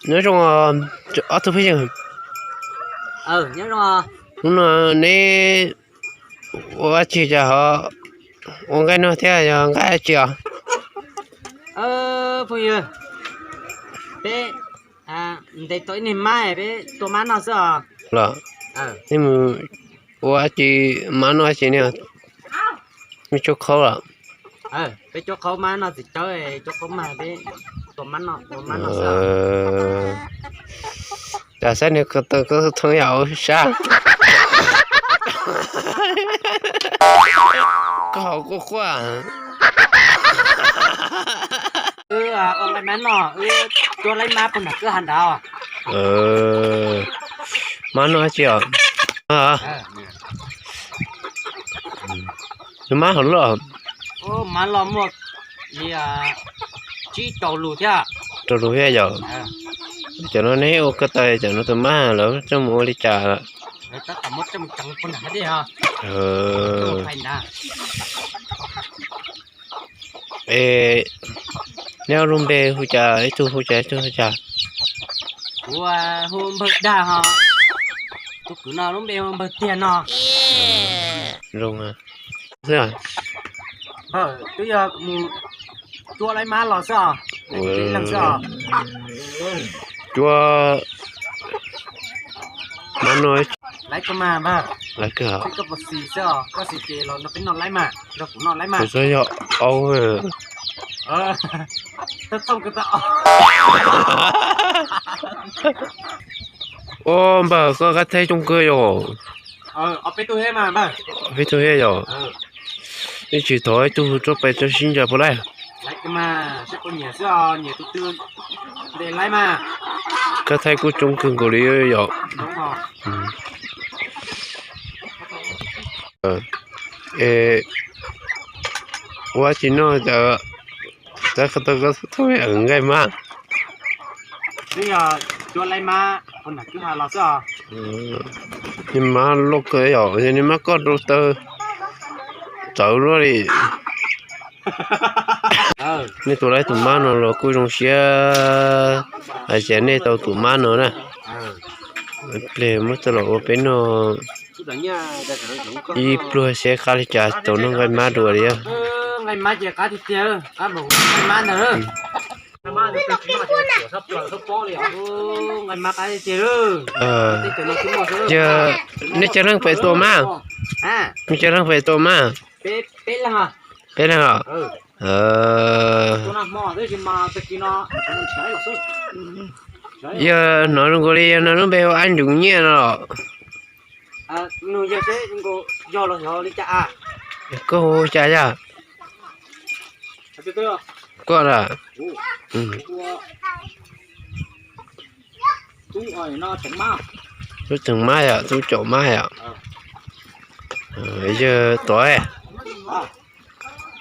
Nyob zoo ob tug phooj ywg. Hnub no neb ua dab tsi cas ho ua nqaij no thiab, yog nqaij dab tsi os? Phooj ywg, peb ntes tau ib niag mab, peb tua mab noj xwb os. Los, nej mus ua dab tsi, mab noj dab tsi ne? Meb cuab qhaub los? Peb cuab qhaub mab noj txiv tsawb, cuab qhaub mag peb tua mab noj, ua mab noj xwb. Cas xav nws ko taw ko thoob yam ua sab. Koj hauv quaj quaj. Wb ua nqaij mab noj, wb cuab laib mab puag nram kwj ha nrad. Mab noj dab tsi os? Nws mab hauv loj. Mab loj muaj li tsib rau lus thiab. Rau lus thiab yom? Cov no neb ua ko taw, cov no tus mab lawv coj mus ua li cas? Es neb ob lub npe hu cas, ib tug hu cas ib tug hu cas? Kuv hu Npawg Dag ho, tus kwv no lub npe hu Npawg Tiag no. Zoo xwb. Twb yog mus cuab laib mab los xwb os. Leeg xwb os. Cuab mab no. Laib kawg mas npawg. Laib kawg. Koj puas xis xwb os, koj xis ces los nrog peb noj laib mas, nrog kuv noj laib mas. Kuv txog yog aub. Ua npawg, koj qab thaij coob kawg yom. Peb tug thiab yom. Ib tsis thov ib tug tuaj pais tso sib ntsa puas laij? Koj thaij kuj coob kawg nkaus li yom. Es ua tsi noj, tab koj tau koj thauj nqaij mab. Nws mab loj kawg yom, yog nws mab koj rau taw txawv luaj li. Nej tua laib tus mab no los kuj zoo siab, hais tias nej tau tus mab no na. Pliag muab tau los ua peb noj ib pluag seb qab li cas tau noj nqaij mab dua li. Yog nej cov neeg pem tua mab? Nej cov neeg pem tua mab? Peb leeg os. Yog hnov zoo nkaus li yog no lub npe hu Ab Ntsuv Nyiaj no los? Koj hu cas yog? Koj na. Tub tseem mab yom, tub caum mab yom. Yog tod,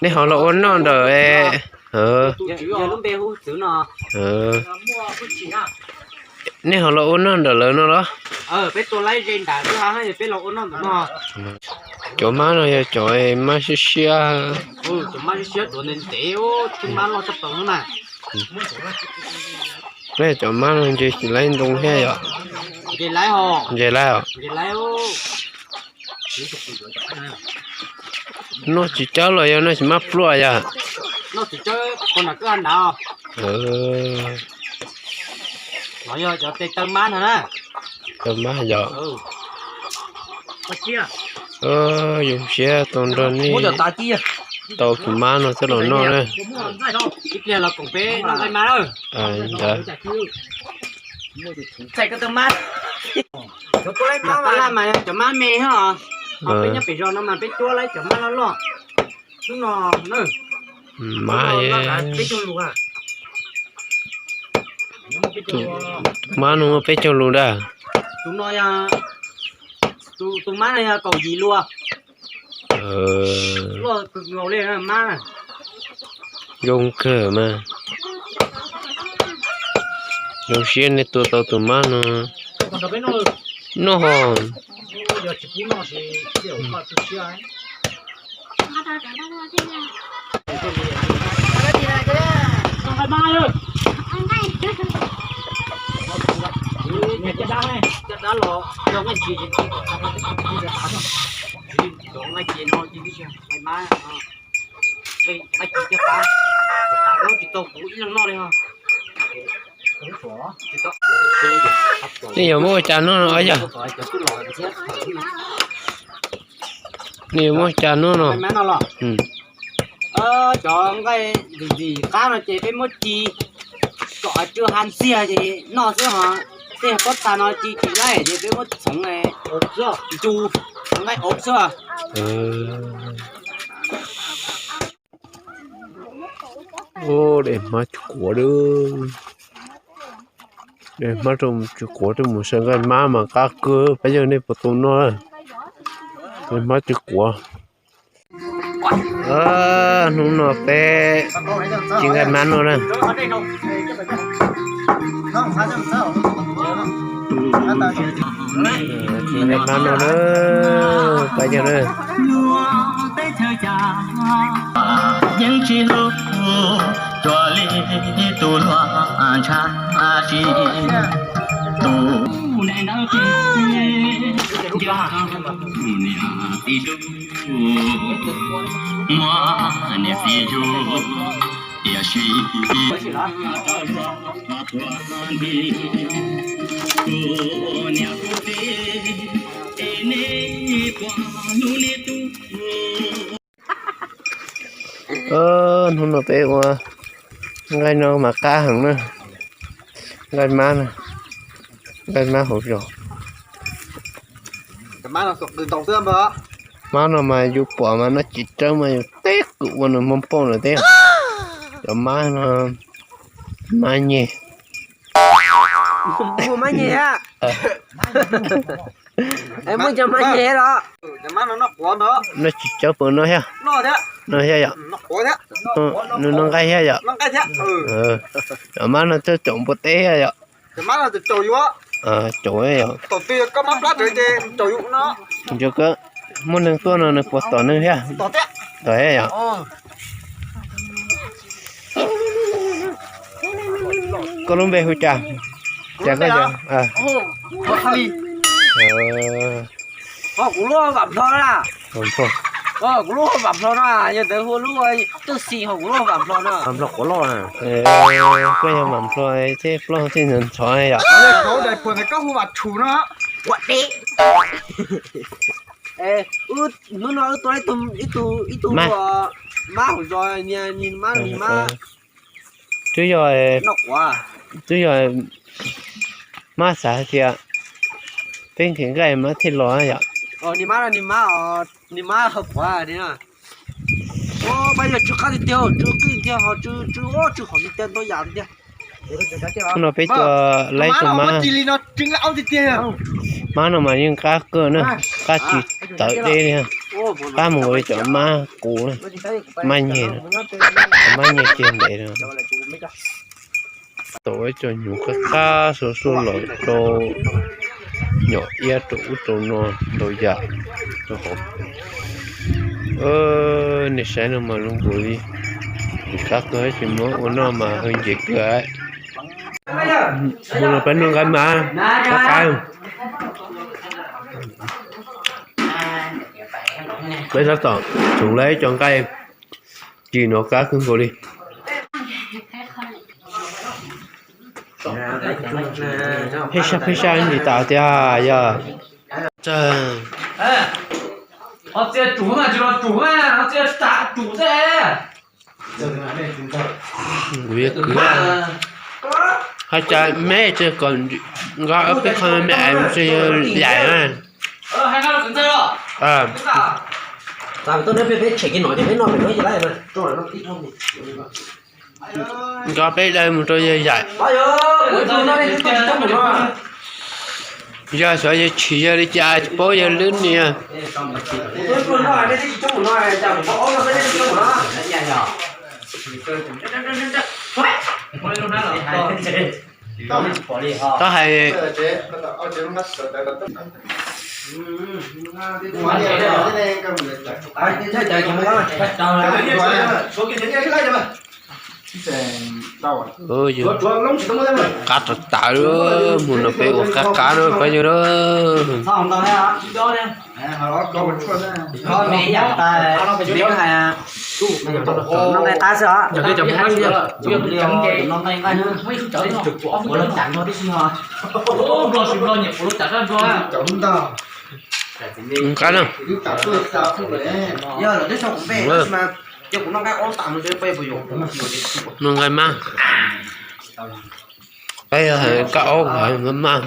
nej ho los ua noj ntawm, nej ho los ua noj ntawm lawv no los? Cov mab no yog cov mab siab siab. Cov mab no nce tsis laib ntoo thiab yom? Nce laib os. Noj tsis tsawb los yog noj tsis mab pluaj yom? Taw mab yom. Zoo siab tau nrog nej tau tus mab no coj los noj na. Ntawd. Cov mab me thiab os. Peb nyob pem zos no mas peb cuab laib cov mab loj loj. Hnub no na, mab peb caug lus. Mab no muaj peb caug lus dab? Tus no yog, tus mab no yog kaum yim lus. Loj kawg nkaus li mab. Zoo kawg mas. Zoo siab nej tua tau tus mab no. Noj ho. Cov dab los cov nqaij ntsis ces, cov nqaij ces no ces, nqaij mab, nqaij ntsis cov qab, qab tsis tau kuv ib leeg noj li os. Nej yuav muab ua cas noj no yog? Nej yuav muab ua cas noj no? Cov nqaij ntxim ntxim qab no ces peb muab ci kom tsw ha ntxiag ces noj xwb hos. Tej pob txha no ci tsis laij ces peb muab txhoov ncu nqaij auv xwb. Ub, de hmab tsw quav, de hmab tsw quav, tuaj mus saib nqaij mab mas qab kawg, peb yawg nej puas tau noj? De hmab tsw quav. Hnub no peb ci nqaij mab noj na. Ci nqaij mab noj na, peb yawg na. Yeej tsis hlub dua li tus hluas ntshav si, tus ntawd ces nco niam txiv hlub, muaj niam txiv yug, tiam sis rau luag tua nti, tus niam tus txiv, es nej puas hlub nej tus Hnub no peb ua nqaij no mas qab heev na, nqaij mab na, nqaij mab hauv zos. Mab no mas yus pom mas noj tsis tsawg mas yus teb qwm ua nws muaj npauj lawm thiab. Cov mab no, mab nyeg. Mab nyeg, muaj cov mab nyeg los? Noj tsis tsawg puas noj thiab? Noj thiab yom? Nws noj nqaij thiab yom? Cov mab no twb caum npua teb thiab yom? Caum yom. Nco kawg, muaj neeg tuaj no nws puas tom neeg thiab? Tom thiab yom? Koj lub npe hu cas? Cas koj, kuv lub Vam Nplho na. Kuv lub Vam Nplho no, yog ntawd hu lub Tub Xis, ho kuv lub Vam Nplho no. Vam Nplho quav loj. Koj yog Vam Nplho thiab, plaub thiab ntxhov ntxhov yom? Koj hu Vam Tshum no. Ua deb. Hnub no wb tua ib tug mab hauv zos, niag mab, niag mab. Twb yog, twb yog mab xav hais tias peb nqhis nqaij mab thiaj los yom. Niag mab, niag mab, niag mab hauv qhuav ni. Pab yog tsw qab tiag tiag, tsw qab tiag tiag, ho tsw, tsw, tsw qhov tiag tiag, ntau yam tiag. Hnub no peb tua laib tus mab. Mab no mas yeej qab kawg na, qab tsis tawv deb li. Qab mus nkaus li cov mab qus, mab nyeg, mab nyeg kiag ntev. Tau ib co nyuv qab qab suav suav los rau nyom iab rau ub rau no ntau yam rau hauv. Nej saib no mas zoo nkaus li qab kawg, tsis muab ua noj mas hwj nce kawg. Hnub no peb noj nqaij mab qab qab. Peb tab tom txhoov lawm ib co nqaij ci no qab kawg nkaus li. Pheej sab pheej sab ntsis tas tiag yog. Kuv yuav kwv hais cas me tsis kom nqa ob peb qho me es mus tsis yog yaim na. Nqa peb daim mus rau yog yaim. Yog xyov yog tshis yog li cas tsis paub yog lwb niag. Tab hais Qab tawv tawv, mus no peb ua qab qab na peb yawg na. Qab na. Noj nqaij maj. Peb yog kab ob nqaij maj.